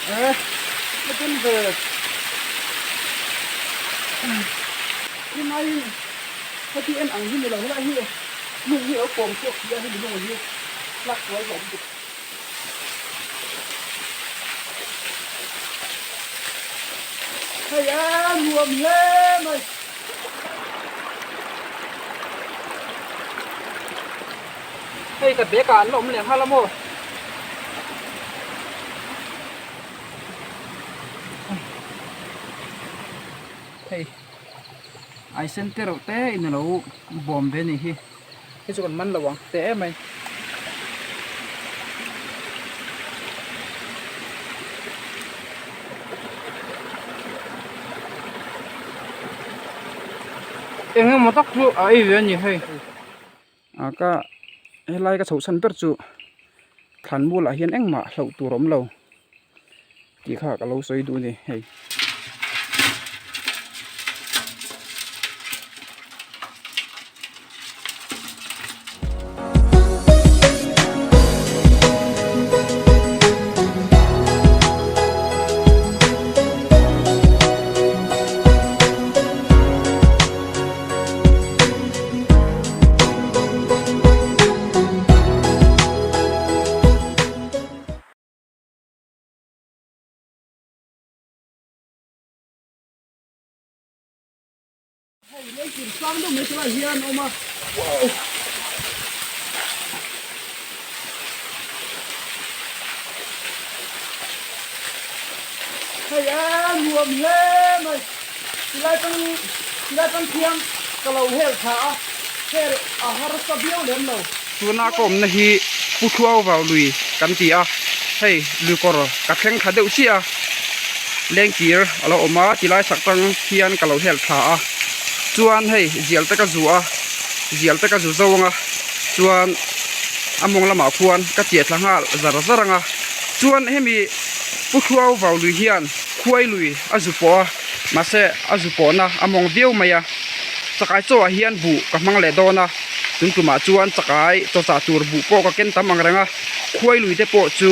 Eh, ka tum ve. Rinai heti en ang hi ni lo helai hi lung hi a lo pawm chhuak si a hemi lung hi tlak sual zawk lutuk. Hei a nuam hle mai. Hei ka bag ah an la awm leh nghal a maw? Hei ai sen te reuh te in alo bawm ve a nih hi hei chu kan man lo ang teh em mai. Eng emaw tak chu a ei ve a ni hei. Ah ka helai ka chhoh chhan ber chu thlan mualah hian engmah hlauh tur a awm lo tih kha ka lo sawi duh a ni hei. Hei lei sang deuh mai tilai hian a awm a wow hei a nuam hle mai. Tilai tang tilai tang khian ka lo hel tha a, hel a harsa viau lem lo. Tuna ka awmna hi Pu Thuau Vau Lui kan ti a, hei luikawr ka thleng thla deuh chiah a, lengkir a lo awm a, tilai chhak tang khian ka lo hel tha a, chuan hei zial te ka zu a, zial te ka zu zo ang a, chuan a mawng lamah khuan ka chiah thla nghal zar zar ang a, chuan hemi Pu Thuau Vau Lui hian khuai lui a zu pawh a, mahse a zu pawhna a mawng viau mai a, chakai chaw ah hian buh ka hmang leh dawn a, tun tumah chuan chakai chaw chah tur buh pawh ka ken tam ang reng a, khuai lui te pawh chu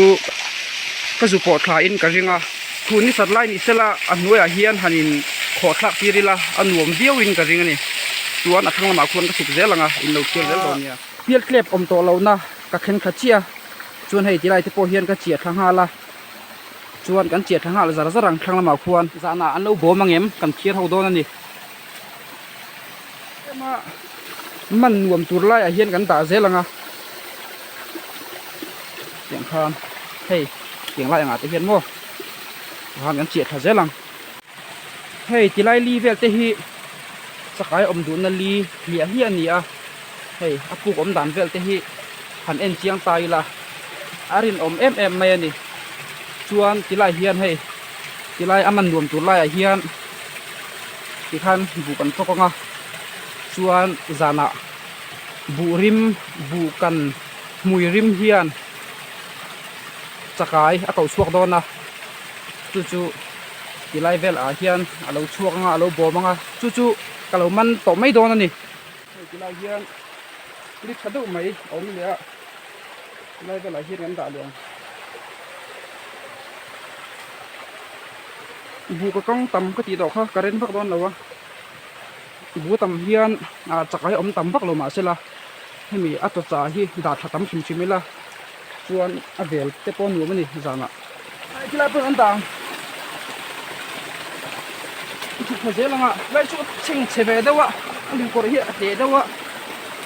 ka zu pawh thla in ka ring a, thu ni sat lai ni sela a hnuaiah hian han in khawh thlak tir ila a nuam viau in ka ring a ni, chuan a thlang lamah khuan ka chhuk zel ang a, in lo chhiar zel dawn nia. Pial tlep awm tawh lohna ka thleng thla chiah a, chuan hei tilai te pawh hian ka chiah thla nghal a. Chuan kan chiah thla nghal zar zar ang thlang lamah khuan zanah an lo bawm ang em kan thiar ho dawn a ni. Ema man nuam tur laiah hian kan dah zel ang a tiang khan hei tiang lai angah te hian maw khan kan chiah thla zel ang. Hei tilai li vel te hi chakai awm duhna li hliah hliah a ni a hei a puk awm dan vel te hi han en chiang ta ila a rinawm em em mai a ni chuan tilai hian hei tilai a man nuam tur laiah hian tikhan buh kan tawk ang a chuan zanah buh rim buh kan hmui rim hian chakai a ko chhuak dawn a chu chu tilai vel ah hian a lo chhuak ang a a lo bawm ang a chu chu ka lo man tawh mai dawn a ni hei tilai hian li tha deuh mai a awm leh a tilai velah hian kan dah leh ang buh ka kang tam ka tih tawh kha ka ren vak dawn lo a buh tam hian ah chakai awm tam vak lo mahsela hemi a tawcha hi dah tha tam hrim hrim ila chuan a vel te pawh a nuam a ni zanah tilai pawh an dah ang chhuk thla zel anga lai chu a chheng chhe ve deuh a a lui kawr hi a tleh deuh a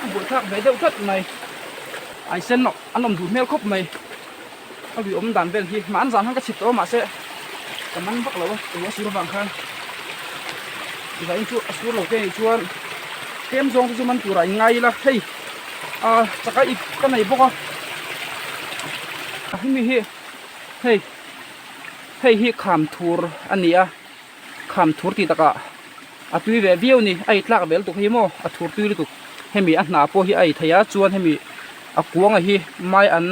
a buaithlak ve deuh tlat mai ai sen loh an awm duh hmel khawp mai a lui awm dan vel hi mah an zan han ka chhip tawh a mahse ka man vak lo a tui a sur avang khan zan chu a sur lo te anih chuan tlem zawng te chu man turah in ngai ila hei ah chaka ip ka nei bawk a hemi hi hei hei hi kham thur a ni a kham thur tih takah a tui ve viau a ni a ei tlak ve lutuk hi maw a thur tui lutuk hemi a hnah pawh hi a ei thei a chuan hemi a kuanga hi mai an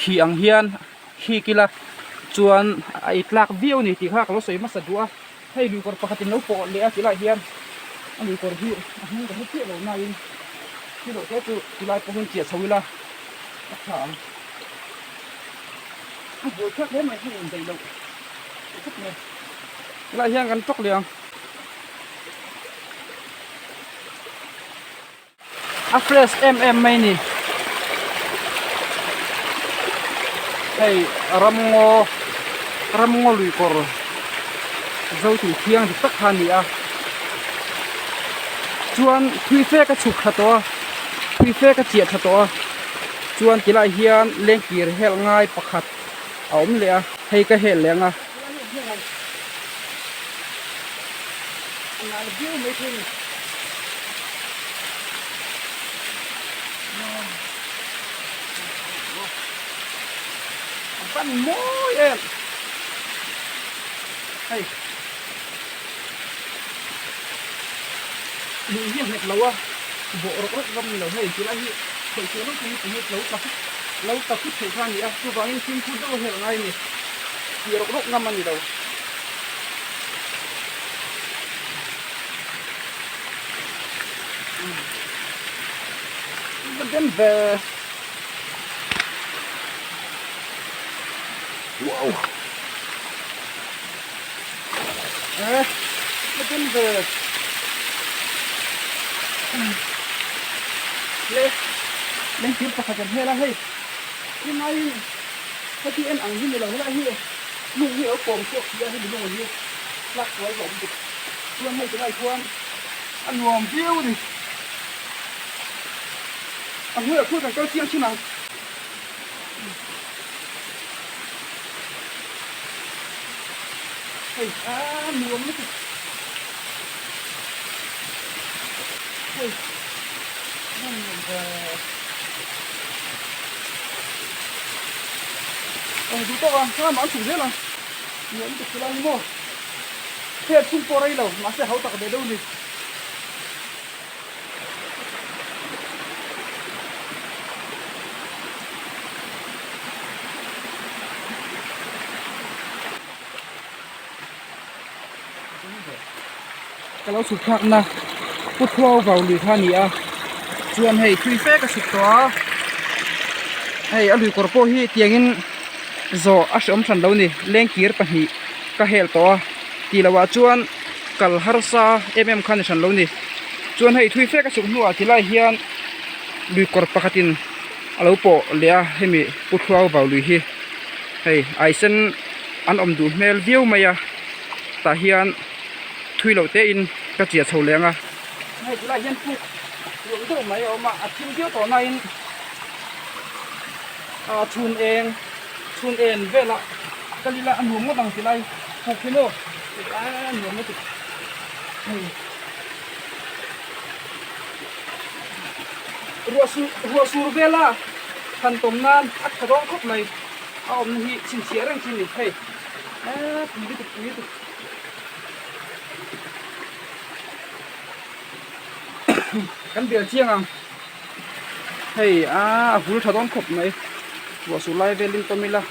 hi ang hian hik ila chuan a ei tlak viau a ni tih kha ka lo sawi hmasa duh a hei luikawr pakhat in lo pawh leh a tih lai hian a luikawr hi a hming ka hre chiah lo nain thil loh te chu tilai pawh hian chiah chho ila a tha ang a buai thlak hle mai hei indaih loh. khawp mai. Helaiah hian kan tawk leh ang. A fresh em em mai ni. Hei ramngaw ramngaw lui kawr zo tih thiang dik tak kha a ni a. Chuan thui fe ka chhuk thla tawh a thui fe ka chiah thla tawh a chuan tilai hian lengkir helh ngai pakhat a awm leh a hei ka helh leh ang a. A pan mawi em hei lui hi a nghet lo a bawh rawk rawk ram ni lo hei tilai hi theih theih lo chu hi lo tla lo tla thut theih kha a ni a chuvangin fimkhur deuh a helh ngai a ni tih rawk rawk ngam a ni lo. Denver. Wow. Eh, Denver. Le, leng thil pakhat kan hel a hei. Tunlai heti en ang hi ni lo helai hi lung hi a lo kawm chhuak si a hemi lung hi tlak kual ka awm tuk. Chuan hei tunlai chuan a nuam viau a ni. A hnuaiah khuan kan kal chiang thin ang. Hei a nuam lutuk. Hei a nuam ve. Eng duh tawk a, hma an chhuk zel ang. Nuam lutuk chu lai ni maw. Hei a chhung pawh rei lo, mahse hau tak ve deuh a ni. Ka lo chhuk thlakna pu thuau vau lui kha a ni a chuan hei thui fe ka chhuk tawh a hei a lui kawr pawh hi tiangin zawh a hreawm hran lo a ni lengkir pahnih ka hel tawh a tih loh ah chuan kal harsa em em kha a ni hran lo a ni chuan hei thui fe ka chhuk hnuah ti lai hian lui kawr pakhatin a lo pawh leh a hemi pu thluau vau lui hi hei aisen an awm duh hmel viau mai a tah hian thui loh te in ka chiah chho leh ang a. Hei tilai hian puk luam deuh mai a awm a a thim viau tawh nain ah chhun eng chhun en velah ka lila a nuam ngawt ang tilai puk hi maw a nuam lutuk hei ruah sur ruah sur vela han tawm nan a tha dawn khawp mai a awmna hi chhinchhiah reng chi a ni hei eee pui lutuk pui lutuk. Kan bel chiang ang hei a a hul tha dawn khawp mai ruah sur lai velin tawm ila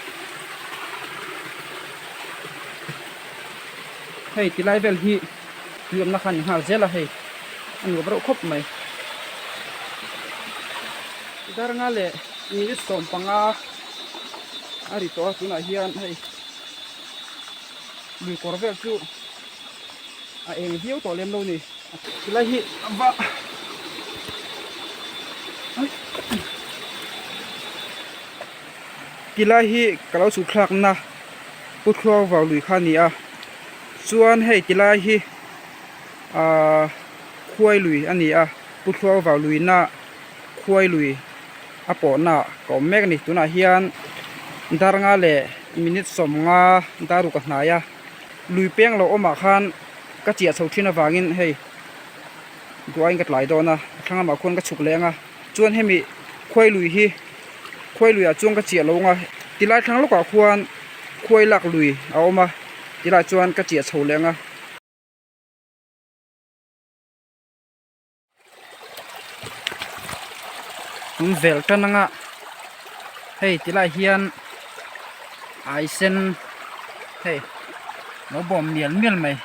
hei ti lai vel hi tui awmna kha a ni nghal zel a hei a nuam reuh khawp mai darnga leh minute 15 a ri tawh a tunah hian hei. Lui kawr vel chu a eng viau tawh lem lo ni. Tilai hi va Tilai hi ka lo chhuk thlakna Pu Thluau vau lui kha a ni a. Chuan hei tilai hi ahh khuai lui a ni a. Pu Thluau vau luina khuai lui a pawhna ka awm mek a ni. Tunah hian darnga leh minute 50 daruk a hnai a lui peng lo awmah khan ka chiah chho thin avangin hei duain ka tlai dawn a a thlang lamah khuan ka chhuk leh ang a chuan hemi khuai lui hi khuai luiah chuan ka chiah lo ang a tilai thlang lawkah khuan khuai lak lui a awm a tilaiah chuan ka chiah chho leh ang a. An velh tan anga hei ti lai hian ai sen hei lo bawm mial mial mai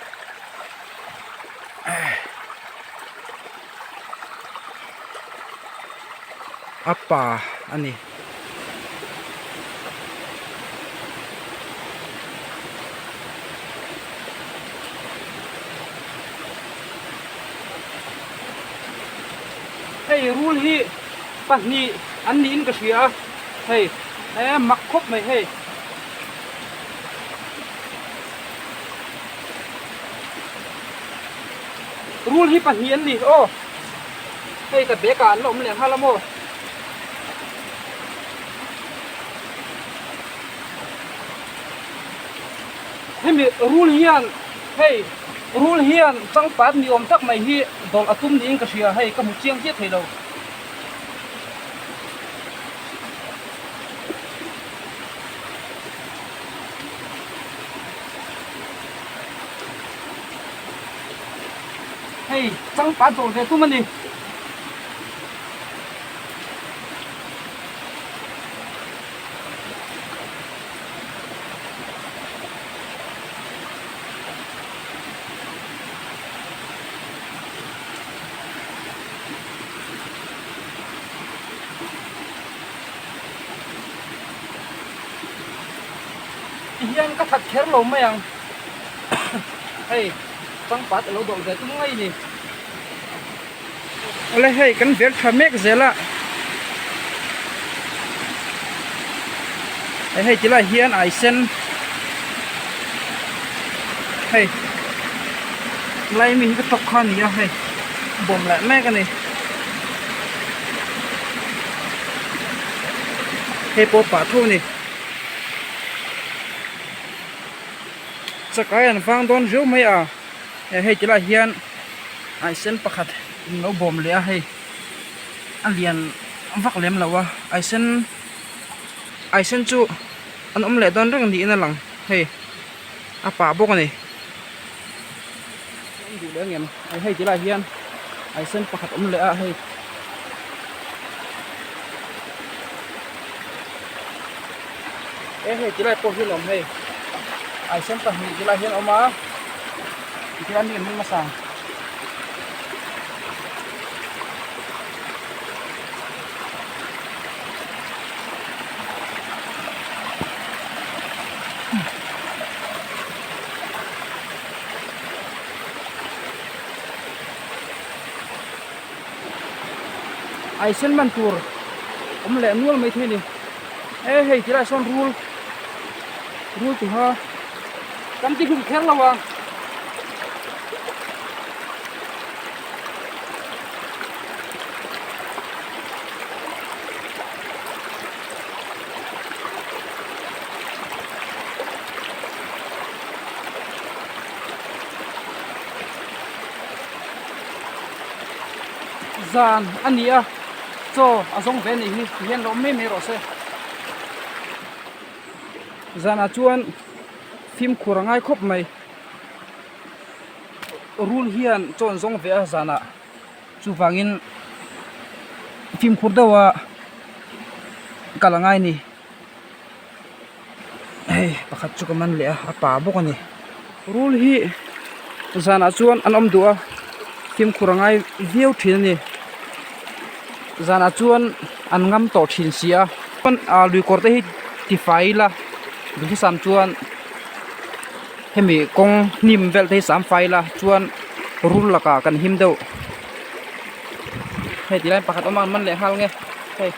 a pa a ni. Hei rul hi pahnih an niin ka hria a, hei e mak khawp mai hei. Rul hi pahnih an ni aw, hei ka bag ah an la awm leh nghal a maw. Hemi rul hian hei rul hian changpat ni awm tak mai hi dawlh a tum niin ka hria hei ka hmu chiang chiah thei lo. Hei changpat dawlh ve tum a ni. Ti hian ka that kher lo mai ang hei changpat alo dawlh ve tum ngei ni. Awle hei kan vel tha mek zel a hei ti lai hian ai sen hei lai mi hi ka tawk kha a ni a hei bawm leh mek a ni hei pawh pah tho a ni chakai an vang dawn riau mai a. Hei ti lai hian aisen pakhat in lo bawm leh a hei a lian vak lem lo a aisen aisen chu an awm leh dawn reng niin a lang hei a pah bawk a ni duh leh ang em hei ti lai hian aisen pakhat awm leh a hei. E hei tilai pawh hian awm hei aisen pahnih tilai hian awm a tihian mi an hmang hmasa ang. Aisen man tur awm leh nual maithei a ni. E hei tilai sawn rul rul tuha kan ti hlum kher lo a. Zan a ni a. Chaw a zawng ve anih hi ti hian lo awm mai mai rawh se. Zanah chuan fimkhur a ngai khawp mai. Rul hian chaw an zawng ve a zanah chuvangin fimkhur deuh a kal a ngai a ni. Hei pakhat chu ka man leh a a pa bawk a ni. Rul hi zanah chuan an awm duh a fimkhur a ngai viau thin a ni zanah chuan an ngam tawh thin si a ah lui kawr te hi tifai ila duhthusam chuan hemi kawng hnim vel te hi sam fai ila chuan rul lakah kan him deuh hei ti lai pakhat awm a an man leh nghal nge hei.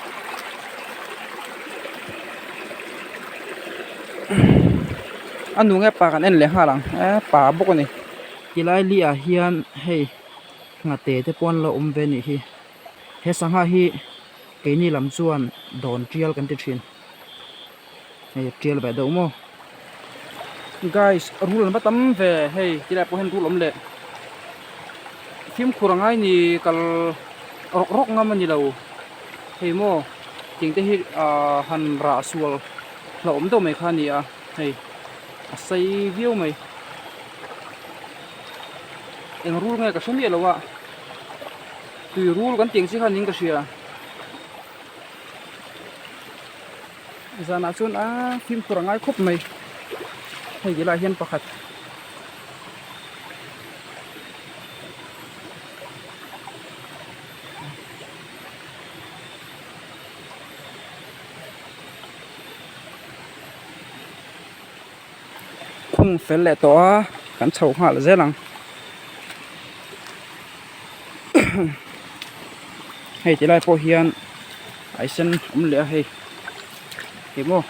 A nu nge pa kan en leh nghal ang e pa bawk a ni tilai li ah hian hei nghate te pawh an lo awm ve a nih hi he sangha hi keini lam chuan dawn tial kan ti thin hei tial ve deuh maw guys rul an va tam ve hei tilai pawh hian rul awm leh fimkhur angai ni kal rawk rawk ngam a ni lo. Hei maw tiang te hi ahh han rah sual hlauhawm deuh mai kha a ni a hei a sei viau mai eng rul nge ka hre miah lo a tui rul kan tih ang chi kha niin ka hria zanah chuan aaa fimkhur a ngai khawp mai hei ti lai hian pakhat. Khung fel leh tawh a kan chho nghal zel ang. Hei ti lai pawh hian ai sen awm leh a hei ih maw.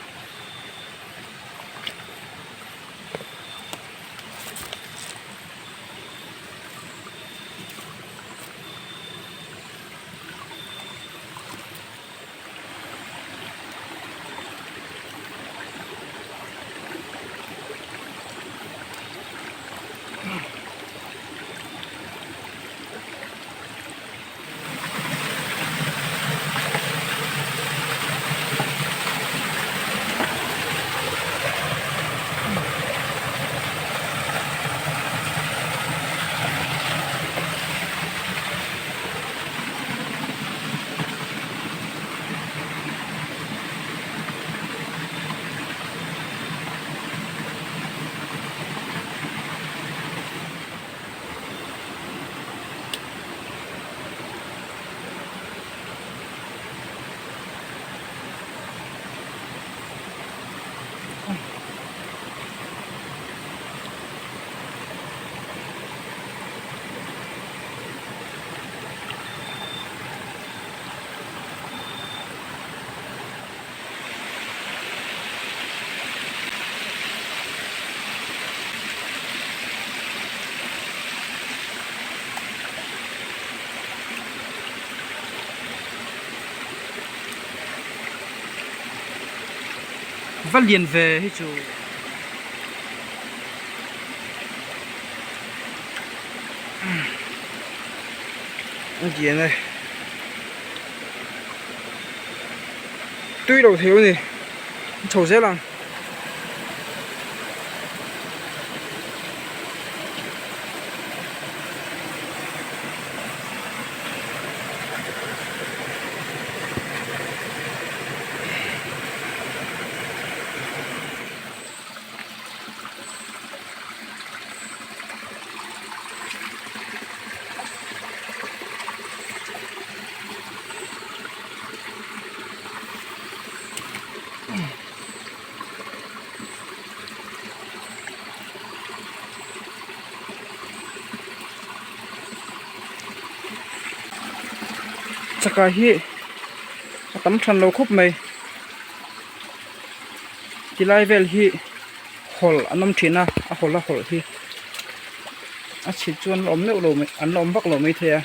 Va lian ve hi chu. A lian e. Tui lo thei a ni. Chho zel ang. Chakai hi a tam than lo khawp mai tilai vel hi hawlh an awm thin a a hawlh a hawlh hi a chhit chu an la awm meuh lo mai an la awm vak lo maithei a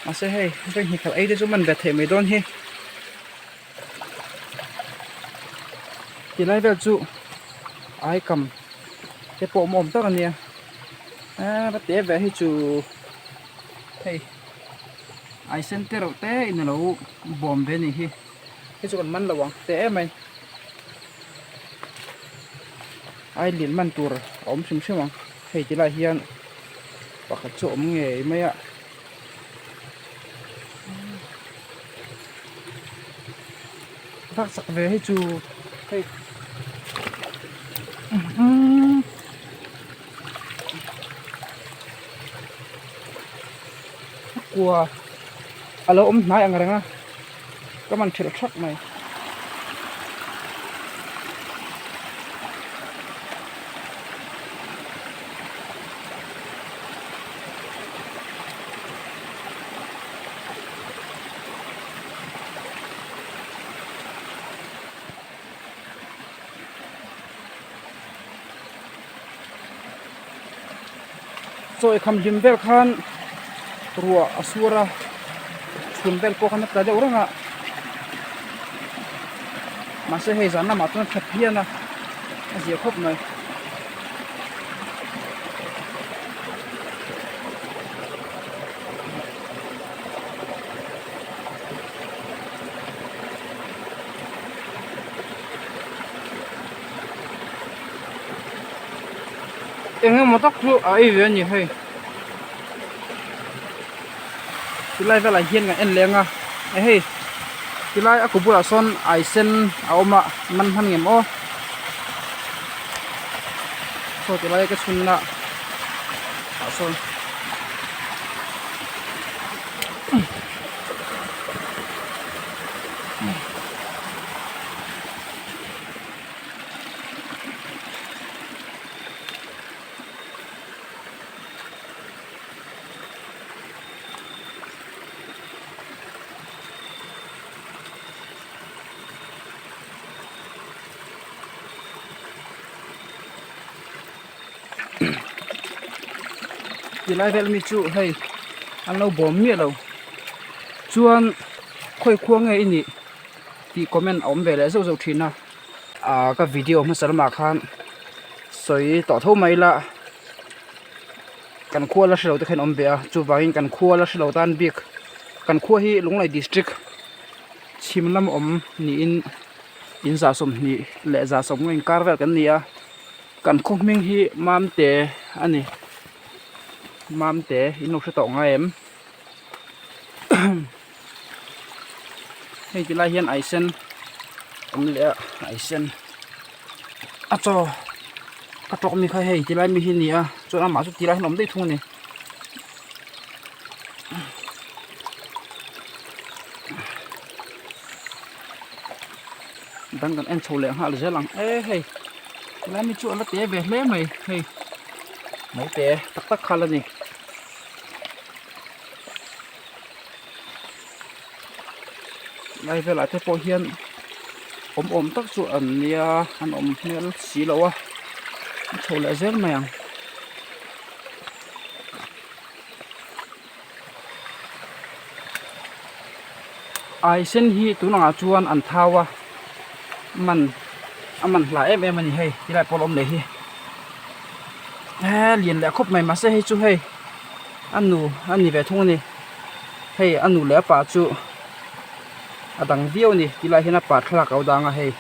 mahse hei veng khalh ei te chu man ve theih mai dawn hi. Tilai vel chu ai kam te pawh awm awm tak a nia eee va te ve hi chu hei ai sen te reuh te in alo bawm ve a nih hi hei chu kan man lo ang te em mai ai lian man tur a awm hrim hrim ang hei tilai hian pakhat chu a awm ngei mai a. Vak chak ve hei chu hei a kua a lo awm hnai ang reng a ka man thelh thak mai. Chawi kham hlim vel khan ruah a sur a chhun vel pawh khan a tla deuh reng a mahse hei zan lamah chuan a tha phian a a zia khawp mai. Eng emaw tak chu a ei ve a ni hei tilai velah hian kan en leng a e hei tilai a ku bulah sawn ai sen a awm a man hman ngem aw saw tilai ka chhun na ah sawn. Tilai vel mi chu hei an lo bawm miah lo chuan khawi khua nge i nih tih comment a awm ve leh zauh zauh thin a ah ka video hmasa lamah khan sawi tawh tho mai ila kan khua la hrelo te khan awm ve a chuvangin kan khua la hrelo tan bik kan khua hi Lunglei district chhim lam awm niin in za 20 leh za 50 inkar vel kan ni a. Kan khaw hming hi Mamte a ni Mamte in lo hre tawh ngai em hei ti lai hian ai sen awm leh a ai sen a chaw ka tawk mi kha hei ti lai mi hi a ni a chuan amah chu ti lai hian a awm daih thung a ni. Dang kan en chho leh nghal zel ang e hei helai mi chu a la te ve hle mai hei mai te tak tak kha la ni. Lai velah te pawh hian awm awm tak chu an nia an awm hmel si lo a a chho leh zel mai ang. Ai sen hi tun angah chuan an thau a man a man hla em em a ni hei tilai pawh a awm leh hi he lian leh khawp mai mahse hei chu hei a nu a ni ve thung a ni hei a nu leh a pa chu a dang viau a ni tilai hian a pa thlalak a lo dang a hei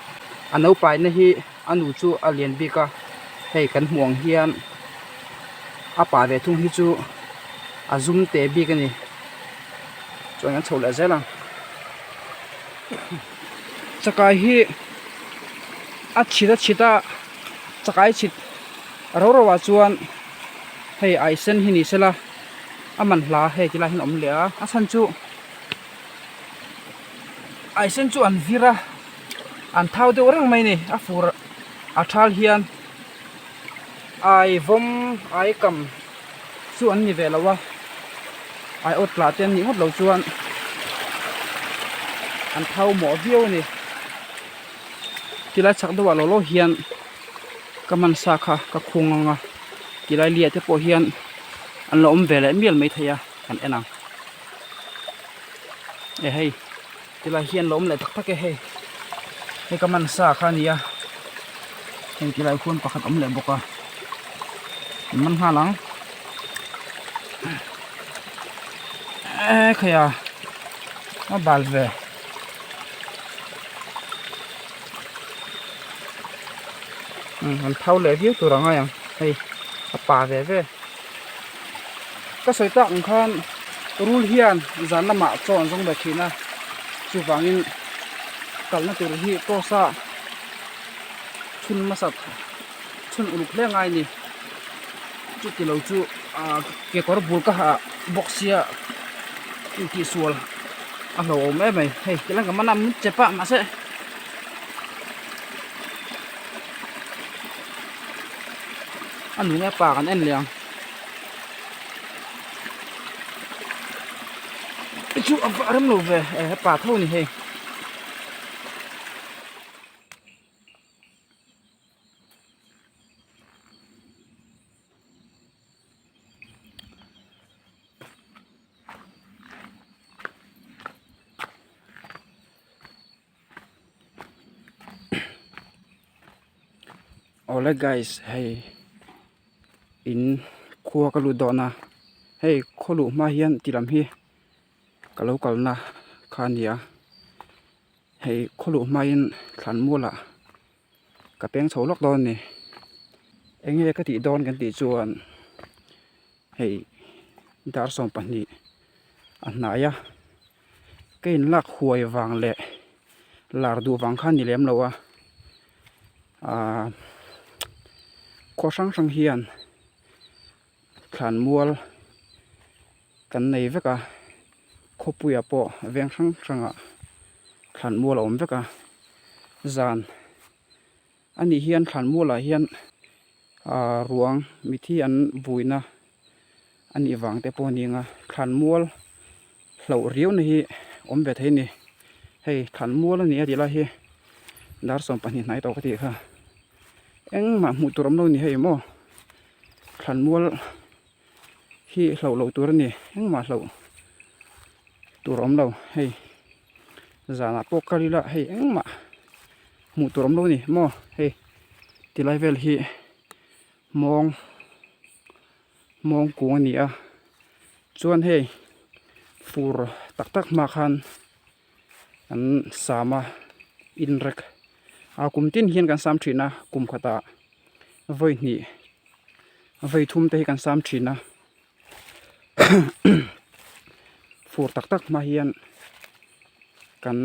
a naupaina hi a nu chu a lian bik a hei kan hmuh ang hian a pa ve thung hi chu a zum teh bik a ni chuan an chho leh zel ang chakai hi a chhit a chhit a chakai chhit ro ro ah chuan hei ai sen hi ni sela a man hla hei ti lai hian a awm leh a a chhan chu ai sen chu an vir a an thau deuh reng mai a ni a fur a thal hian ai vawm ai kam chu an ni ve lo a ai awt tlah te an nih ngawt lo chuan an thau mawh viau a ni tilai chhak deuhah law law hian ka man sa kha ka khung ang a tilai liah te pawh hian an lo awm ve leh mial maithei a kan en ang e hei. Tilai hi an lo awm leh tak tak e hei hei ka man sa kha a ni a heng tilai khuan pakhat a awm leh bawk a an man nghal ang e khai a a bal ve umm an thau leh viau tur a ngai ang hei a pa ve ve. Ka sawi tak ang khan rul hian zan lamah chaw an zawng ve thin a, chuvangin kalna tur hi cross a chhun hmasa chhun uluk hle ngai a ni. Chuti lo chu ah kekawr bul ka ha bawk sia intihsual a hlauhawm em mai. Hei ti lang ka man a min chep a mahse. A nu nge pa kan en leh ang chu a va rem lo ve e pa tho a ni hei. Awle guys hei in khua ka lut dawn a hei khaw luh hma hian ti lam hi ka lo kalna kha a ni a hei khaw luh hmain thlan mualah ka peng chho lawk dawn a ni eng nge ka tih dawn kan tih chuan hei dar 12 a hnai a. Ka inlak huai vang leh lar duh vang kha a ni lem lo a, aaa khaw hrang hrang hian thlanmual kan nei vek a, khawpuiah pawh veng hrang hrangah thlanmual a awm vek a, zan a nih hian thlanmualah hian aaa ruang mithi an vuina a nih vang te pawh a ni ang a thlanmual hloh riau na hi awm ve thei a ni hei thlanmual a ni a tih lai hi dar 12 hnai tawh ka tih kha engmah hmuh tur awm lo a ni hei maw thlanmual. hi hlauh loh tur a ni engmah hlauh tur a awm lo hei zanah pawh kal ila hei engmah hmuh tur a awm lo a ni maw hei tilai vel hi mawng mawng kung a ni a chuan hei fur tak tak hma khan an sam a inrek a kum tin hian kan sam thin a kum khatah vawi hnih vawi thum te hi kan sam thin a fur tak tak hma hian kan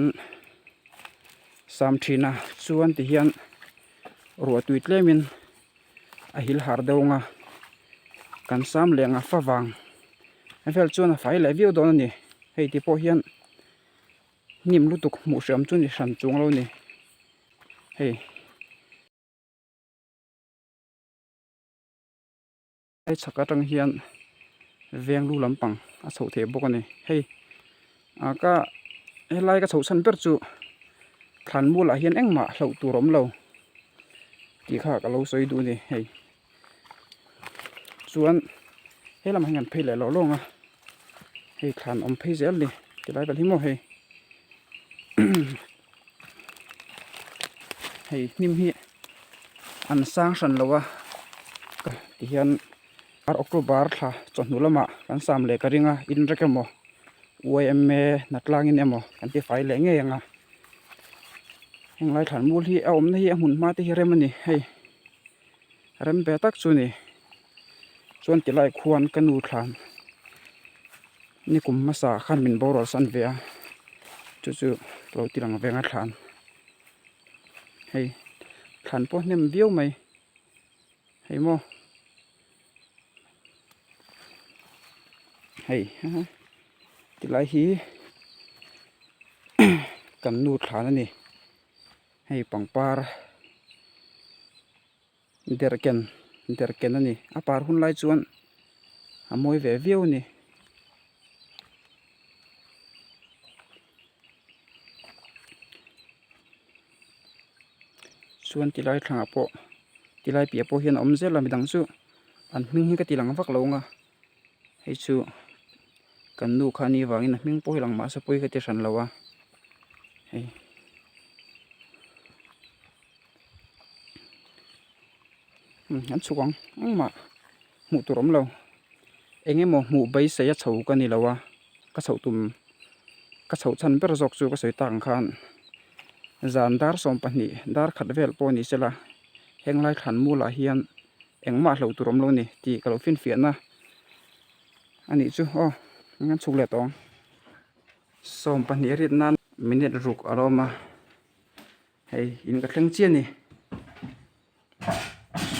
sam thin a chuan ti hian ruah tui tlem in a hil har deuh ang a kan sam leh ang a fa vang a vel chuan a fai leh viau dawn a ni hei ti pawh hian hnim lutuk hmuh hram chu ni hran chuang lo a ni hei. Hei chhak atang hian veng lu lampang a chhoh theih bawk a ni hei ah ka helai ka chhoh chhan ber chu thlan mualah hian engmah hlauh tur a awm lo tih kha ka lo sawi duh a ni hei chuan he lamah hian kan phei leh lawh lawng a hei thlan awm phei zel a ni tilai vel hi maw hei hei hnim hi an sang hran lo a tihian ar October thla chawhnu lamah kan sam leh ka ring a inrek emaw yma hnatlangin emaw kan ti fai leh ngei ang a henglai thlan mul hi a awmna hi a hmun hma te hi rem a ni hei rem ve tak chu a ni chuan tilai khuan ka nu thlan nikum hmasa khan min boral san ve a chu chu ka lo ti lang veng a thlan. Hei thlan pawh hnem viau mai hei maw hei tilai hi kan nu thlan a ni hei pangpar derhken derhken a ni a par hun lai chuan a mawi ve viau a ni. Chuan tilai thlangah pawh tilai piah pawh hian a awm zel a midang chu an hming hi ka ti lang vak lo ang a hei chu kan nu kha a nih vangin a hming pawh hi lang mahse pawi ka ti hran lo a hei. An chhuk ang engmah hmuh tur awm lo eng emaw hmuh beisei a chho ka ni lo a ka chhoh tum ka chhoh chhan ber zawk chu ka sawi tak ang khan zan dar 12 dar khat vel pawh ni sela henglai thlan mulah hian engmah hlauh tur awm lo a ni tih ka lo finfiahna a nih chu aw an chhuk leh tawh ang 12 rit nan minute ruk a lo awm a hei in ka thleng chiah a ni.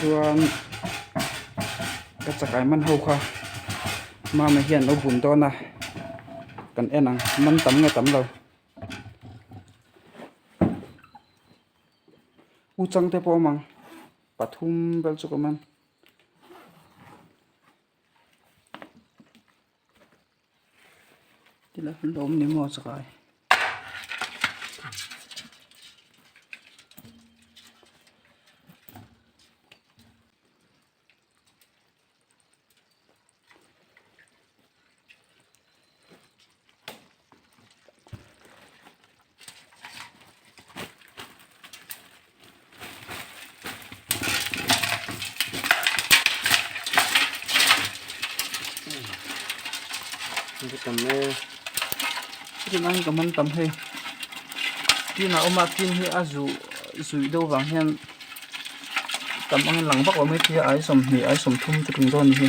Chuan ka chakai man ho kha mama hian lo bun dawn a kan en ang man tam nge tam lo u chang te pawh a awm ang pathum vel chu ka man. Tilai hun lo awm ni maw chakai. Tam e tunah ka man tam hei tin a awm a tin hi a zuh zuih deuh vang hian tam angin lang vak lo mai thei a ai 20 ai 30 chu tum dawn a ni hi.